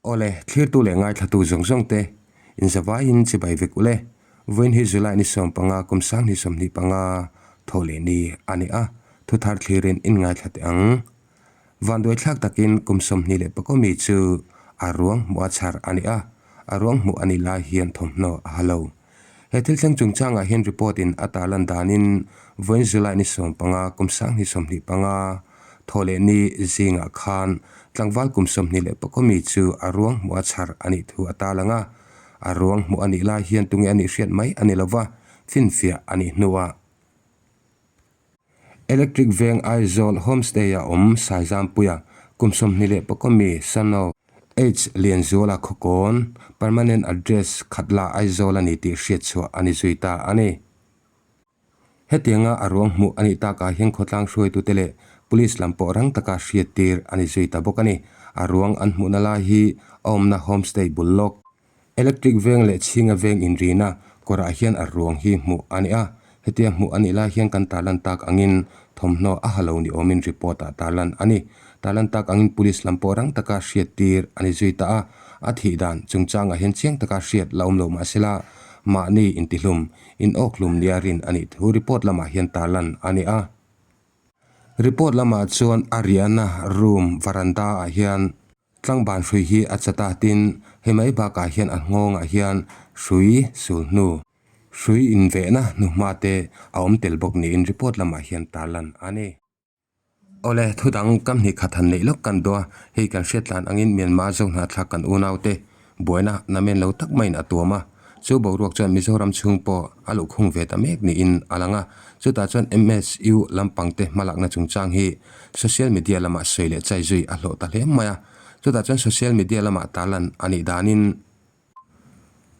Awle, thlirtu leh ngaithlatu zawng zawng te, inzavaiin chibai vek ule. Vawiin hi July ni 15 kum 2025 thaw leh ni a ni a, thuthar thlirin in ngaithla teh ang. Vanduaithlak takin kum 24 mi chu a ruang hmuh a chhar a ni a, a ruang hmuh a nih lai hian thawmhnaw a ha lo. He thil thleng chungchangah hian report in a tarlan danin vawiin July ni 15 kum 2025 thaw leh ni zingah khan tlangval kum 24 mi chu a ruang hmuh a chhar a nih thu a tarlang a. A ruang hmuh a nih lai hian tunge a nih hriat mai a ni lova, finfiah a nih hnuah Electric Veng Aizawl Homestay-a awm Saizampuia kum 24 mi Sano H Lianzuala Khawkawn permanent address Khatla Aizawl a ni tih hriatchhuah a ni zui ta a ni. Hetianga a ruang hmuh a nih takah hian khawtlang hruaitute leh Police lam pawh rang taka hriattir a ni zui ta bawk a ni. A ruang an hmuhna lai hi a awmna homestay bul lawk. Electric veng leh chhinga veng inrina kawrah hian a ruang hi hmuh a ni a. Hetia hmuh a nih lai hian kan tarlan tak angin thawmhnaw a ha lo ni awmin report ah tarlan a ni. Tarlan tak angin Police lam pawh rang taka hriattir a ni zui ta a. A thih dan chungchangah hian chiang taka hriat la awm lo mahsela mahni intihlum In awkhlum nia rin a nih thu report lamah hian tarlan a ni a. Report lamah chuan a riahna room varanda ah hian tlangban hrui hi a chat a, tin hei mai bakah hian a nghawngah hian hrui sul hnu, hrui invehna hnuhma te a awm tel bawk niin report lamah hian tarlan a ni. Awle, thu dang kam hnih khat han neih lawk kan duh a, hei kan hriat tlan angin Myanmar zo hnahthlak kan unaute buaina namen lo tak maiin a tuam a, chu boruak chuan Mizoram chhung pawh a luhkhung ve ta mek niin a lang a, chutah chuan MSU lampangte hmalakna chungchang hi social media lamah sawi leh chai zui a hlawh ta hle mai a, chutah chuan social media lamah tarlan a nih danin.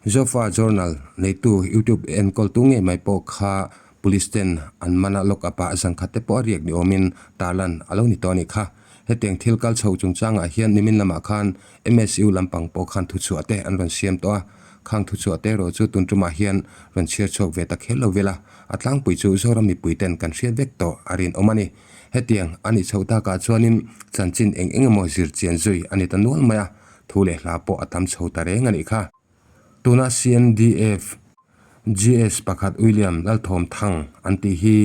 Zofa Journal neitu YouTube enkawltu ngei mai pawh kha Police ten an man a lock up ah zangkhat te pawh a riak ni awmin tarlan a lo ni tawh a nih kha. Hetiang thil kal chho chungchangah hian nimin lamah khan MSU lampang pawh khan thuchhuah te an rawn siam tawh a, khang thuchhuah te erawh chu tun tumah hian rawn chhiar chhuak ve ta kher lo vel a, a tlangpui chu Zoram mipui ten kan hriat vek tawh a rinawm a ni. Hetiang a nih chhoh takah chuanin chanchin eng eng emaw zir chian zui a ni ta nual mai a, Thu leh hla pawh a tam chho ta reng a nih kha. Tuna CNDF GS pakhat William Lalthawm Thang an tih hi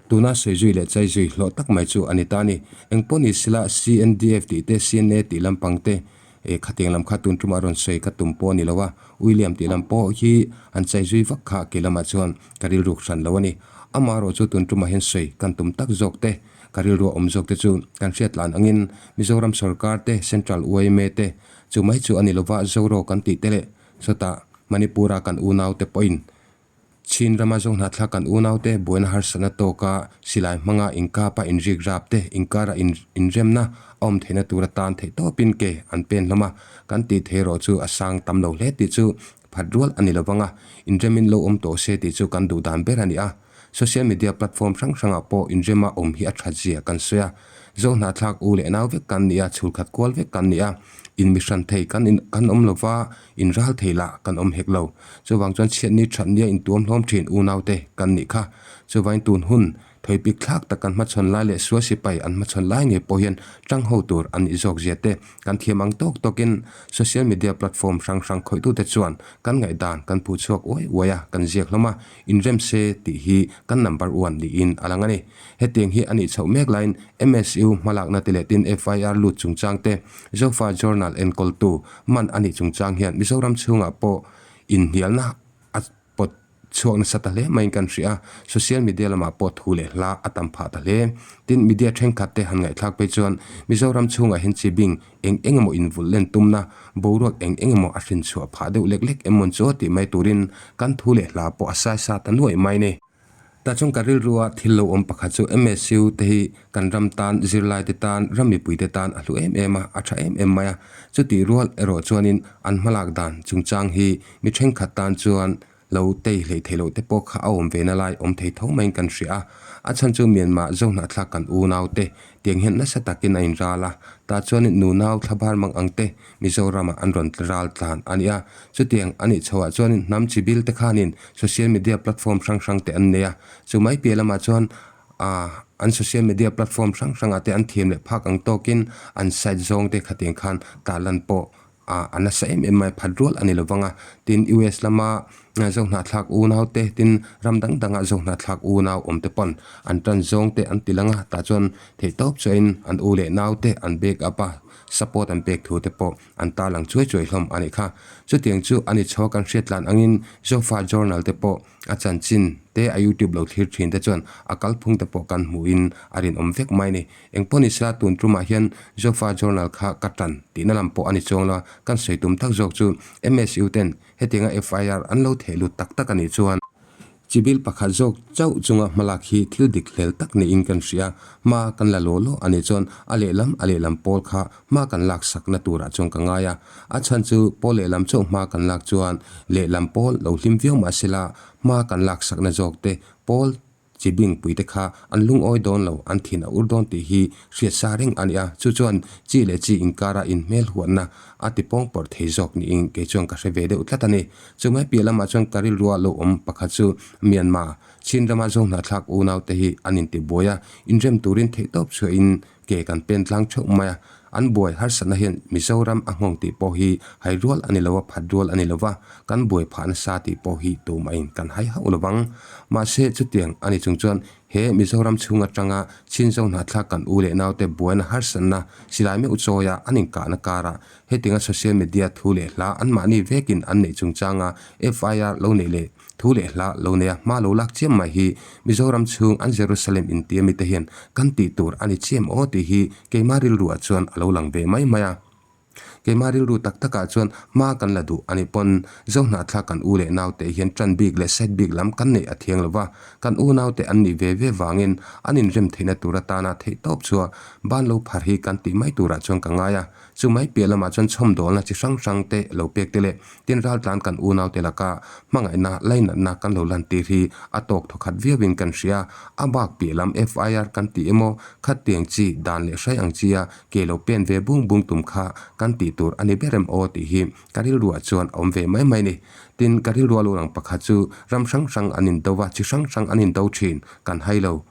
tuna sawi zui leh chai zui hlawh tak mai chu a ni ta a ni. Eng pawh ni sila CNDF tih te CNA tih lampang te eh khatiang lam kha tun tumah rawn sawi ka tum pawh a ni lo a, William tih lam pawh hi an chai zui vak kha ke lamah chuan ka rilruk hran lo a ni. Amaherawh chu tun tumah hian sawi kan tum tak zawk te Ka rilru a awm zawk te chu kan hriat tlan angin Mizoram sorkar te, Central yma te, chu mai chu a ni lova Zoro kan tih te leh sawtah Manipur-a kan unau te pawhin Chin rama Zohnahthlak kan unau te buaina harsatna tawka silai hmanga inkapa inrik rap te inkara inremna a awm theihna tura tan theih tawpin ke an pen hlawm a, kan tih thei erawh chu a sang tam lo hle tih chu phat rual a ni lovang a, inremin lo awm tawh se tih chu kan duh dan ber a ni a. Social media platform hrang hrangah pawh inrema awm hi a that zia kan sawi a. Zo hnahthlak u leh nau vek kan ni a, chhulkhat kual vek kan ni a, inmihran thei kan in kan awm lova, inral thei lah kan awm hek lo. Chuvang chuan chhiatni thatnia intuam hlawm thin unaute kan nih kha. Chuvangin tun hun thawipik thlak tak kan hmachhawn lai leh sual sipai an hmachhawn lai ngei pawh hian tang ho tur an nih zawk zia te kan thiam ang tawk tawkin social media platform hrang hrang khawihtute chuan kan ngaihdan kan phuh chhuak uai uai a, kan ziak hlawm a. Inrem se tih hi kan number one niin a lang a ni. Hetiang hi a nih chhoh mek laiin MSU hmalakna te leh tin FIR lut chungchang te, Zofa Journal enkawltu man a nih chungchang hian Mizoram chhungah pawh inhnialna a pawt chhuak nasa ta hle maiin kan hria a, social media lamah pawh thu leh hla a tam phah ta hle. Tin, media thenkhat te han ngaihthlak phei chuan Mizoram chhungah hian chibing Eng eng emaw invulh len tumna boruak eng eng emaw a hrin chhuah phah deuh lek lek em mawn chu tih mai turin kan thu leh hla pawh a sai sa ta nuaih mai ni. Tah chuan ka rilrua thil lo awm pakhat chu MSU te hi kan ram tan, zirlai te tan, ram mipui te tan a hlu em em a, a tha em em mai a. Chutih rual erawh chuanin an hmalak dan chungchang hi mi thenkhat tan chuan Lo tei hlei thei loh te pawh kha a awm ve na lai awm thei tho maiin kan hria a, a chhan chu Myanmar Zohnahthlak kan unau te tiang hian nasa takin a inral a, tah chuan nunau thlabar mang ang te Mizoramah an rawn ral tlan a ni a, chutiang a nih chhoah chuan hnam chi bil te khanin social media platform hrang hrang te an nei a, chu mai piah lamah chuan ah an social media platform hrang hrangah te an thiam leh phak ang tawkin an site zawng te khatiang khan tarlan pawh. Ah a nasa em em mai phat rual a ni lovang a, tin US lama zohnahthlak unau te tin ram dang danga zohnahthlak unau awm te pawn an tan zawng te an ti lang a, tah chuan theih tawp chuahin an u leh nau te an back up a, support an pek thu te pawh an tarlang chuai chuai hlawm a nih kha. Chutiang chu a ni chho kan hriat tlan angin Zofa Journal te pawh a chanchin te a YouTube lo thlir thin te chuan a kalphung te pawh kan hmuhin a rinawm vek mai a ni. Engpawh ni sela tun tumah hian Zofa Journal kha ka tan tihna lam pawh a ni chuang lo a, kan sawi tum tak zawk chu MSU ten hetianga FIR an lo theh lut tak tak a nih chuan chibil pakhat zawk chauh chunga hmalak hi thil dik hlel tak niin kan hria, hma kan la law law a nih chuan a lehlam a lehlam pawl kha hma kan lak sakna turah chuan ka ngai a, a chhan chu pawl lehlam chauh hma kan lak chuan lehlam pawl lo hlim viau mah sela hma kan lak sakna zawk te pawl Chi bingpui te kha an lungawi dawn lo, an thin a ur dawn tih hi hriat sa reng a ni a, chu chuan chi leh chi inkara inhmel huatna a ti pawng pawrh thei zawk niin kei chuan ka hre ve deuh tlat a ni. Chu mai piah lamah chuan ka rilrua lo awm pakhat chu Myanmar, Chin rama Zohnahthlak unaute hi an intibuai a, inrem turin theihtawp chhuahin ke kan pen tlang theuh mai a, an buai harsatna hian Mizoram a nghawng tih pawh hi hai rual a ni lo a, phat rual a ni lo va, kan buai phah nasa tih pawh hi tumahin kan hai hauh lo vang. Mahse, chutiang a ni chung chuan he Mizoram chhung atanga Chinzo hnahthlak kan u leh naute buaina harsatna silai meuh chawia an inkahna karah hetianga social media thu leh hla anmahni vekin an neih chungchanga FIR lo neih leh Thu leh hla lo nei a, hma lo lak chiam mai hi Mizoram chhung an Jerusalem inti ami te hian kan tih tur a ni chiam aw tih hi keima rilruah chuan a lo lang ve mai mai a. Keima rilru tak takah chuan hma kan la duh a nih pawn Zohnahthlak kan u leh naute hian tan bik leh side bik lam kan neih a thiang lo va, kan unaute an nih ve ve vangin an inrem theihna tur atana theih tawp chua ban lo phar hi kan tih mai turah chuan ka ngai a. Chu mai piah lamah chuan chhawmdawlna chi hrang hrang te lo pek te leh tin raltlan kan unaute laka hmangaihna lainatna kan lo lantir hi a tawk thawkhat viauin kan hria. A bak piah lam FIR kan tih emaw khatiang chi dan leh hrai ang chia ke lo pen ve bung bung tum kha kan tih tur a ni ber em aw tih hi ka rilruah chuan a awm ve mai mai ni. Tin ka rilrua lo lang pakhat chu ram hrang hrang an indo va, chi hrang hrang an indo thin kan hai lo.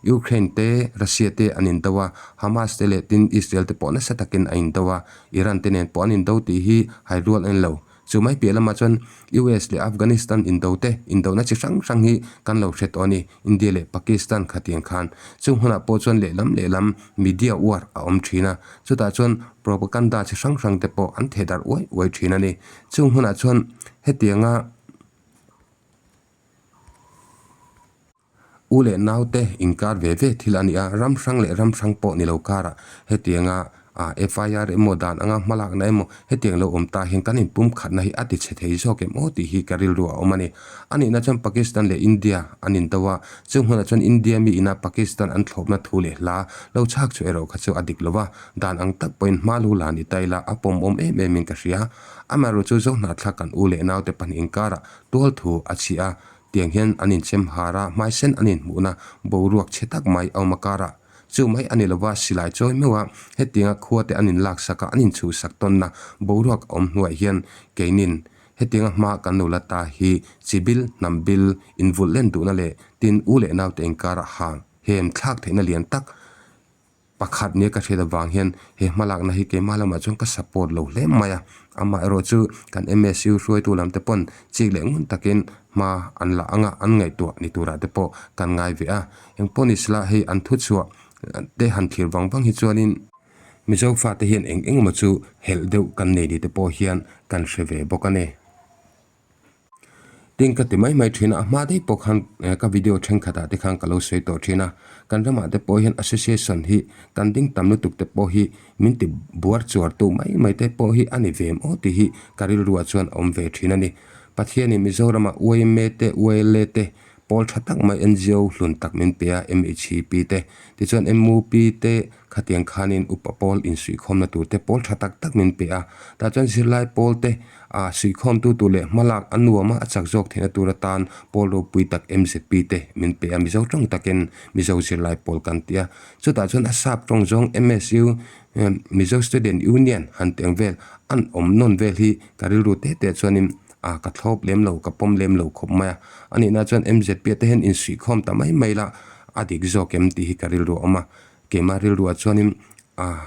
Ukraine te, Russia te an indo a, Hamas te leh tin Israel te pawh nasa takin a indo a, Iran te nen pawh an indo tih hi hai rual a ni lo. Chu mai piah lamah chuan US leh Afghanistan indo te, indona chi hrang hrang hi kan lo hre tawh a ni, India leh Pakistan khatiang khan. Chung hunah pawh chuan lehlam lehlam media war a awm thin a, chutah chuan propaganda chi hrang hrang te pawh an thehdarh uai uai thin a ni. Chung hunah chuan hetianga. U leh naute inkar ve ve thil a ni a, ram hrang leh ram hrang pawh ni lo karah hetianga FIR emaw dan anga hmalakna emaw hetiang lo awm ta hian kan inpum khatna hi a ti chhe thei zawk em aw tih hi ka rilru a awm a ni. A nihna chuan Pakistan leh India an indo a, chung hunah chuan India mi ina Pakistan an thlawpna thu leh hla lo chhak chu erawh kha chu a dik lo va, dan ang tak pawhin hma lu la ni ta ila a pawmawm em emin ka hria. Amaherawhchu chu Zohnahthlak kan u leh naute pahnih inkarah tual thu a chhia a, Tiang hian an inchem har a, hmaisen an inhmuhna boruak chhe tak mai a awm a karah. Chu mai a ni lova silai chawi meuh a, hetianga khua te an inlaksak a, an inchhuhsak tawnna boruak a awm hnuai hian keinin hetianga hma kan lo la ta hi chibil, hnam bil, invulh len duhna leh tin u leh naute inkarah hang hem thlak theihna lian tak Pakhat nia ka hriat avang hian he hmalakna hi keimah lamah chuan ka support lo hle mai a, amaherawh chu kan MSU hruaitu lam te pawn chik leh ngun takin hma an la anga an ngaihtuah ni turah te pawh kan ngai ve a, engpawh ni sela hei an thuchhuah te han thlir vang vang hi chuanin Mizo fate hian eng eng emaw chu helh deuh kan nei ni te pawh hian kan hre ve bawk a ni. Tin ka ti mai mai thin a, a hma daih pawh khan ka video thenkhatah te khan ka lo sawi tawh thin a, kan ramah te pawh hian association hi kan ding tam lutuk te pawh hi min ti buar chuar tu mai mai te pawh hi a ni ve em aw tih hi ka rilruah chuan a awm ve thin a ni. Pathianin Mizoramah yma te YLA te pawl tha tak mai NGO hlun tak min pe a, MHEP te tichuan MUP te Khatiang khanin upa pawl insuihkhawmna turte pawl tha tak tak min pe a, tah chuan zirlai pawlte ah suihkhawmtu tur leh hmalak a nuam a, a chak zawk theihna tur atan pawl ropui tak MZP te min pe a, Mizo tawng takin Mizo zirlai pawl kan ti a, chutah chuan a sap tawng zawng MSU, Mizo Student Union han tih ang vel an awm nawn vel hi ka rilru te te chuanin ah ka thlawp lem lo, ka pawm lem lo khawp mai a, a nihna chuan MZP ah te hian insuihkhawm ta mai mai la a dik zawk em tih hi ka rilru a awm a. Keimah rilruah chuanin ah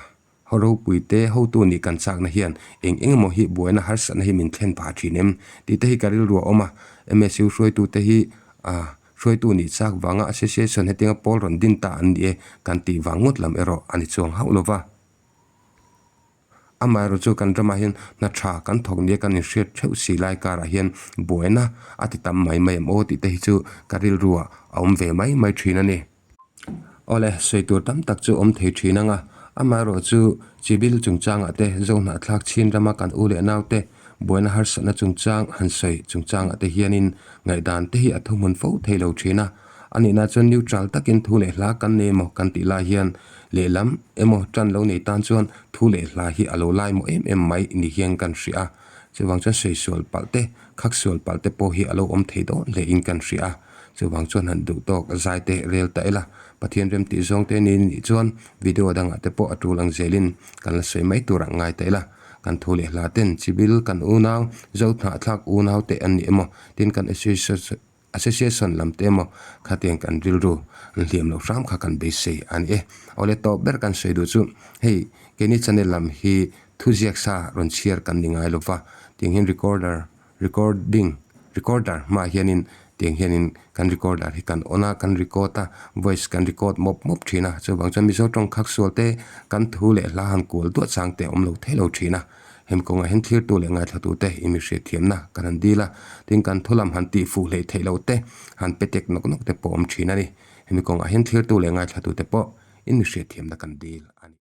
Ropui te hotu nih kan chakna hian eng eng emaw hi buaina harsatna hi min thlen phah thin em tih te hi ka rilru a awm a. MSU hruaitute hi ah hruaitu nih chak vanga association hetianga pawl rawn din ta an ni e kan tih vang ngawt lam erawh a ni chuang hauh lo va. Amaherawh chu kan ramah hian hna tha kan thawk nia kan inhriat theuh si lai karah hian buaina a ti tam mai mai em aw tih te hi chu ka rilru ah a awm ve mai mai thin a ni. Awle, sawi tur tam tak chu awm thei thin ang a, amaherawh chu chibil chungchangah te Zohnahthlak chhin rama kan u leh nau te buaina harsatna chungchang han sawi chungchangah te hianin ngaihdan te hi a thuhmun fo thei lo thin a. A nihna chuan neutral takin thu leh hla kan nei emaw kan tih lai hian lehlam emaw tan lo nei tan chuan thu leh hla hi a lo lai maw em em mai ni hian kan hria a. Chuvang chuan sawi sual palh te, khak sual palh te pawh hi a lo awm thei dawn hle in kan hria a. Chuvang chuan han duh tawk zai te rel ta ila, Pathian rem tih zawng te ni nih chuan video dangah te pawh a tul ang zelin kan la sawi mai turah ngai ta ila. Kan thu leh hla ten chibil kan unau, Zohnahthlak unau te an ni emaw tin kan Association lam te emaw khatiang kan rilru an hliam loh hram kha kan beisei a ni e. Awle tawp ber kan sawi duh chu hei keini channel lam hi thuziak sa rawn chhiar kan ni ngai lova tiang hian recorder recording recorder hmaah hianin tiang hianin kan recorder hi kan on a kan record a voice kan record mawp mawp thin a chuvang chuan Mizo tawng khak sual te kan thu leh hla han kual duah chang te a awm lo thei lo thin a. Hemi kawngah hian thlirtu leh ngaithlatute i mi hriatthiamna kan han dil a, tin kan thu lam han tih fuh hleih theih loh te, han pe tek nawk nawk te pawh awm thin a ni. Hemi kawngah hian thlirtu leh ngaithlatute pawh i mi hriatthiamna kan dil a ni.